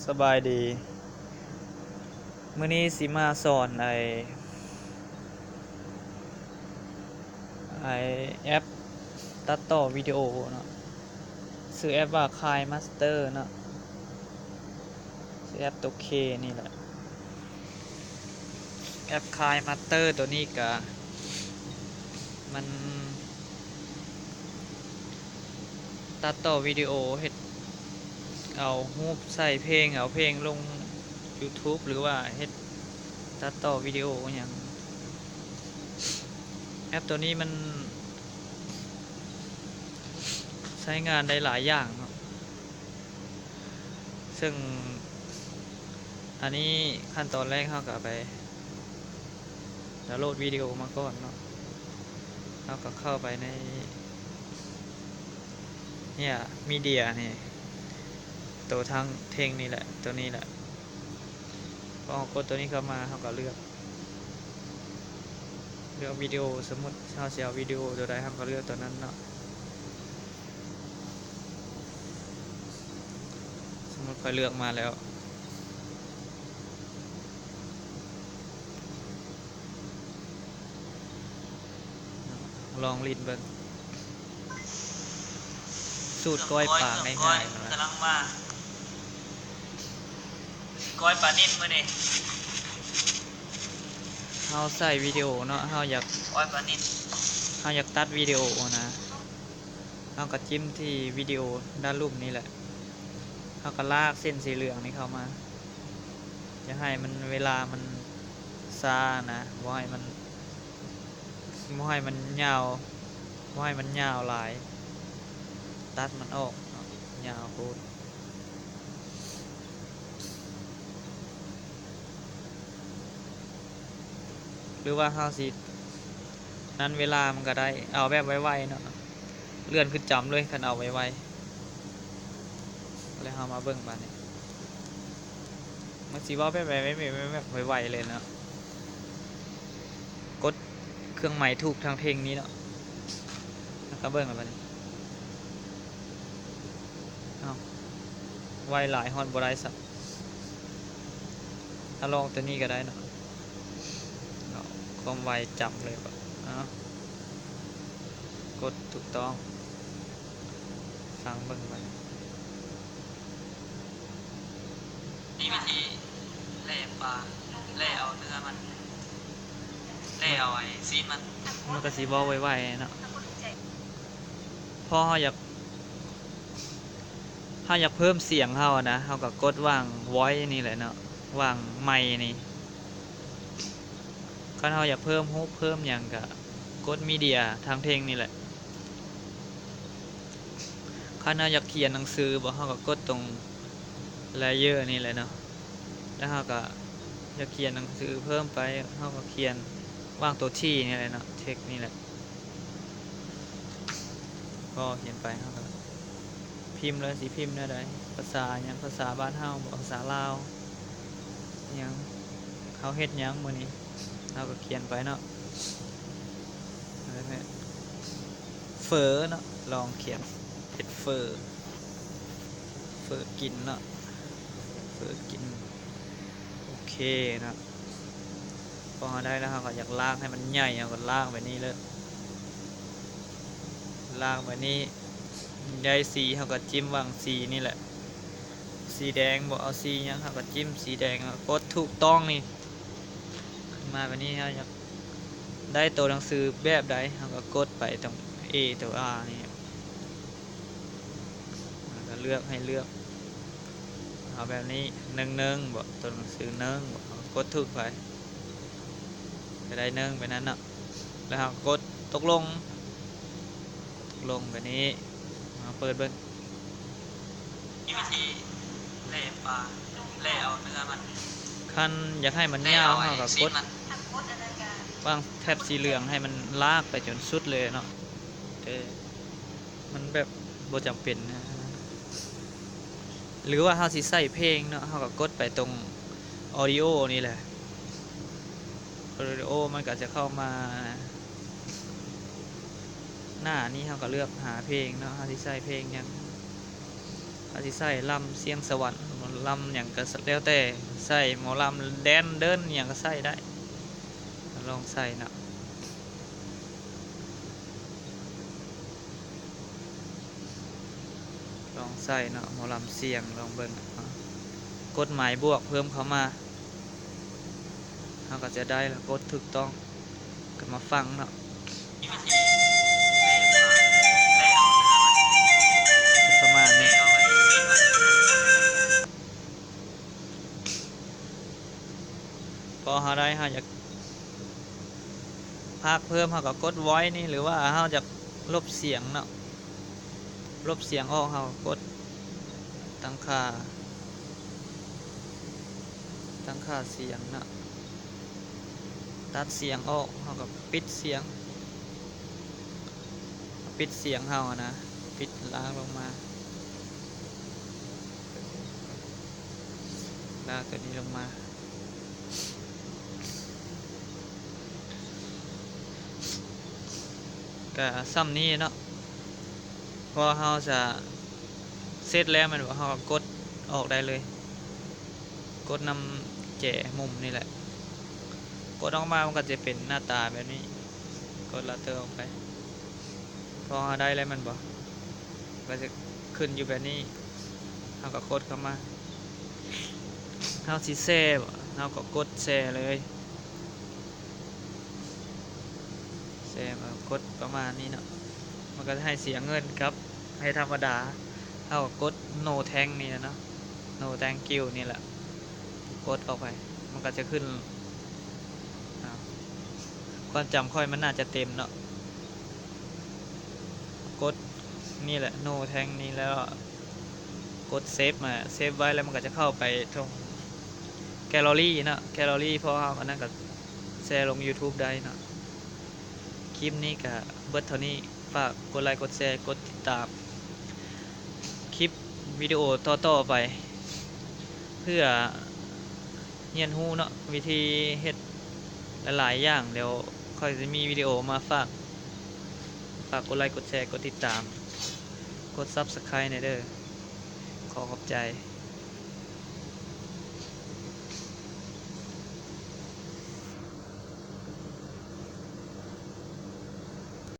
ສະບາຍດີ ມື້ນີ້ຊິມາສອນໄອ້ ໄອ້ແອັບຕັດຕໍ່ວິດີໂອເນາະ ຊື່ແອັບວ່າ KineMaster ເນາະ ຊື່ແອັບຕົວ K ນີ້ແຫຼະ. ແອັບ KineMaster ຕົວນີ້ກະ ມັນຕັດຕໍ່ວິດີໂອ ເຮັດເອົາຮູບໃສ່ເພງ ເອົາເພງລົງ YouTube ຫຼືວ່າເຮັດຕັດຕໍ່ວິດີໂອຫຍັງ. ແອັບຕົວນີ້ມັນໃຊ້ງານໄດ້ຫຼາຍຢ່າງເນາະ. ເຊິ່ງອັນນີ້ຂັ້ນຕອນແລກເຮົາກໍເອົາໄປດາວໂຫຼດວິດີໂອມາກ່ອນເນາະ ເຮົາກໍເຂົ້າໄປໃນ ເນຍ ມີເດຍນີ້ ໂຕທາງເທິງນີ້ແຫຼະ ໂຕນີ້ແຫຼະ ພໍເຮົາກົດໂຕນີ້ເຂົ້າມາ ເຮົາກໍເລືອກ ເລືອກວິດີໂອ ສົມມຸດເຮົາຊິເອົາວິດີໂອໂຕໃດ ເຮົາກໍເລືອກໂຕນັ້ນເນາະ. ສົມມຸດຂ້ອຍເລືອກມາແລ້ວ ລອງຫຼິ້ນເບິ່ງ ສູດກ້ອຍປາງ່າຍໆ ກຳລັງມາ ກ້ອຍປານິນມື້ນີ້ ເຮົາໃສ່ວິດີໂອເນາະ ເຮົາຢາກ ກ້ອຍປານິນ ເຮົາຢາກຕັດວິດີໂອນະ ເຮົາກໍຈິ້ມທີ່ວິດີໂອດ້ານລຸ່ມນີ້ແຫຼະ ເຮົາກໍລາກເສັ້ນສີເຫຼືອງນີ້ເຂົ້າມາ ຢ່າໃຫ້ມັນ ເວລາມັນຊ້ານະ ບໍ່ໃຫ້ມັນ ບໍ່ໃຫ້ມັນຍາວ ບໍ່ໃຫ້ມັນຍາວຫຼາຍ ຕັດມັນອອກເນາະ ຍາວໂພດ. ຫຼືວ່າເຮົາຊິນັ້ນເວລາມັນກໍໄດ້ ເອົາແບບໄວໆເນາະ ເລື່ອນຂຶ້ນຈຳເລີຍ ຄັນເອົາໄວໆ. ແລ້ວເຮົາມາເບິ່ງບາດນີ້ ມັນຊິເວົ້າແບບໄວໆ ແບບໄວໆເລີຍເນາະ. ກົດເຄື່ອງໝາຍຖືກທາງເທິງນີ້ເນາະ ແລ້ວກໍເບິ່ງລະບາດນີ້ ເອົ້າ ໄວຫຼາຍຮອດບໍ່ໄດ້ຊ້ຳ ຖ້າລອງຕົວນີ້ກໍໄດ້ເນາະ ເນາະ ຄວາມໄວຈຳເລີຍ ເອົ້າ ກົດຖືກຕ້ອງ ຟັງເບິ່ງບາດນີ້. ນີ້ວິທີແລ່ປາ ແລ່ເອົາເນື້ອມັນ ແລ່ເອົາໄອ້ຊີ້ນມັນ ມັນກໍຊິເວົ້າໄວໆເນາະ ພໍເຮົາຢາກ ເຮົາຢາກເພີ່ມສຽງເຮົານະ ເຮົາກໍກົດຫວ່າງ voice ນີ້ແຫຼະເນາະ ຫວ່າງໄມນີ້ ຄັນເຮົາຢາກເພີ່ມຮູບເພີ່ມຫຍັງກໍກົດ media ທາງເທິງນີ້ແຫຼະ. ຄັນເຮົາຢາກຂຽນໜັງສືບໍ ເຮົາກໍກົດຕົງ layer ນີ້ແຫຼະເນາະ ແລ້ວເຮົາກໍຢາກຂຽນໜັງສືເພີ່ມໄປ ເຮົາກໍຂຽນຫວ່າງຕົວ T ນີ້ແຫຼະເນາະ text ນີ້ແຫຼະ ພໍຂຽນໄປເຮົາກໍພິມເລີຍ ຊິພິມແນວໃດ ພາສາຫຍັງ ພາສາບ້ານເຮົາບໍ ພາສາລາວ ຫຍັງ ເຮົາເຮັດຫຍັງມື້ນີ້ ເຮົາກໍຂຽນໄປເນາະ ເຟີເນາະ ລອງຂຽນເຮັດເຟີ ເຟີກິນເນາະ ເຟີກິນ ໂອເຄເນາະ. ພໍເຮົາໄດ້ແລ້ວ ເຮົາກໍຢາກລາກໃຫ້ມັນໃຫຍ່ ເຮົາກໍລາກແບບນີ້ເລີຍ ລາກແບບນີ້ ໄດ້ສີ ເຮົາກໍຈິ້ມຫວ່າງສີນີ້ແຫຼະ ສີແດງບໍ ເອົາສີຫຍັງ ເຮົາກໍຈິ້ມສີແດງ ເຮົາກໍກົດຖືກຕ້ອງນີ້ ຂຶ້ນມາແບບນີ້ ເຮົາຢາກໄດ້ໂຕໜັງສືແບບໃດ ເຮົາກໍກົດໄປຕົງ A ຕົວ R ນີ້ ແລ້ວກໍເລືອກ ໃຫ້ເລືອກ ເອົາແບບນີ້ ໜຶ່ງໜຶ່ງບໍ ຕົວໜັງສືໜຶ່ງບໍ ເຮົາກໍກົດຖືກໄປ ກໍໄດ້ໜຶ່ງແບບນັ້ນເນາະ ແລ້ວເຮົາກໍກົດຕົກລົງ ຕົກລົງແບບນີ້ ເຮົາເປີດເບິ່ງ ມີວິທີແລ່ປາ ແລ່ເອົາເນື້ອມັນ ຄັນຢາກໃຫ້ມັນຍາວ ເຮົາກໍກົດຫວ່າງແຖບສີເຫຼືອງ ໃຫ້ມັນລາກໄປຈົນສຸດເລີຍເນາະ ເອີ ມັນແບບບໍ່ຈຳເປັນນະ ຫຼືວ່າເຮົາຊິໃສ່ເພງເນາະ ເຮົາກໍກົດໄປຕົງ audio ນີ້ແຫຼະ audio ມັນກໍຈະເຂົ້າມາ ໜ້ານີ້ເຮົາກໍເລືອກຫາເພງເນາະ ເຮົາຊິໃສ່ເພງຫຍັງ ອາດຊິໃສ່ລຳສຽງສະຫວັນ ລຳຫຍັງກະແລ້ວແຕ່ ໃສ່ໝໍລຳແດນເດີນຫຍັງກະໃສ່ໄດ້ ລອງໃສ່ເນາະ ລອງໃສ່ເນາະ ໝໍລຳສຽງ ລອງເບິ່ງ ກົດໝາຍບວກເພີ່ມເຂົ້າມາ ເຮົາກະຈະໄດ້ລະ ກົດຖືກຕ້ອງ ກະມາຟັງເນາະ ປະມານນີ້ ພໍເຮົາໄດ້ ເຮົາຢາກພາກເພີ່ມ ເຮົາກະກົດ voice ນີ້ ຫຼືວ່າເຮົາຢາກລົບສຽງເນາະ ລົບສຽງອອກ ເຮົາກະກົດຕັ້ງຄ່າ ຕັ້ງຄ່າສຽງເນາະ ຕັດສຽງອອກ ເຮົາກະປິດສຽງ ປິດສຽງເຮົາຫັ້ນນະ ປິດລາກລົງມາ ລາກໂຕນີ້ລົງມາ ກະຊ່ຳນີ້ເນາະ ເພາະເຮົາຈະເສັດແລ້ວແມ່ນບໍ່ ເຮົາກະກົດອອກໄດ້ເລີຍ ກົດນຳແຈມຸມນີ້ແຫຼະ ກົດອອກມາມັນກະຈະເປັນໜ້າຕາແບບນີ້ ກົດລາເຕີອອກໄປ ພໍເຮົາໄດ້ແລ້ວແມ່ນບໍ່ ກະຈະຂຶ້ນຢູ່ແບບນີ້ ເຮົາກະກົດເຂົ້າມາ ເຮົາຊິແຊບໍ່ ເຮົາກະກົດແຊເລີຍ ແຊ ເຮົາກົດປະມານນີ້ເນາະ ມັນກະຈະໃຫ້ເສຍເງິນກັບໃຫ້ທຳມະດາ ເຮົາກະກົດ no thanks ນີ້ແຫຼະເນາະ no thank you ນີ້ແຫຼະ ກົດອອກໄປ ມັນກະຈະຂຶ້ນ ຄວາມຈຳຂ້ອຍມັນໜ້າຈະເຕັມເນາະ ກົດນີ້ແຫຼະ no thanks ນີ້ແລ້ວ ກົດ save ມາ save ໄວ້ແລ້ວມັນກະຈະເຂົ້າໄປຕົງ gallery ເນາະ gallery ເພາະວ່າອັນນັ້ນກະແຊລົງ YouTube ໄດ້ເນາະ ຄລິບນີ້ກະເບິດເທົ່ານີ້ ຝາກກົດໄລ ກົດແຊ ກົດຕິດຕາມ ຄລິບວິດີໂອຕໍ່ໆໄປ ເພື່ອຮຽນຮູ້ເນາະ ວິທີເຮັດຫຼາຍໆຢ່າງ ດຽວຂ້ອຍຊິມີວິດີໂອມາຝາກ ຝາກກົດໄລ ກົດແຊ ກົດຕິດຕາມ ກົດ Subscribe ແດ່ເດີ ຂໍຂອບໃຈ.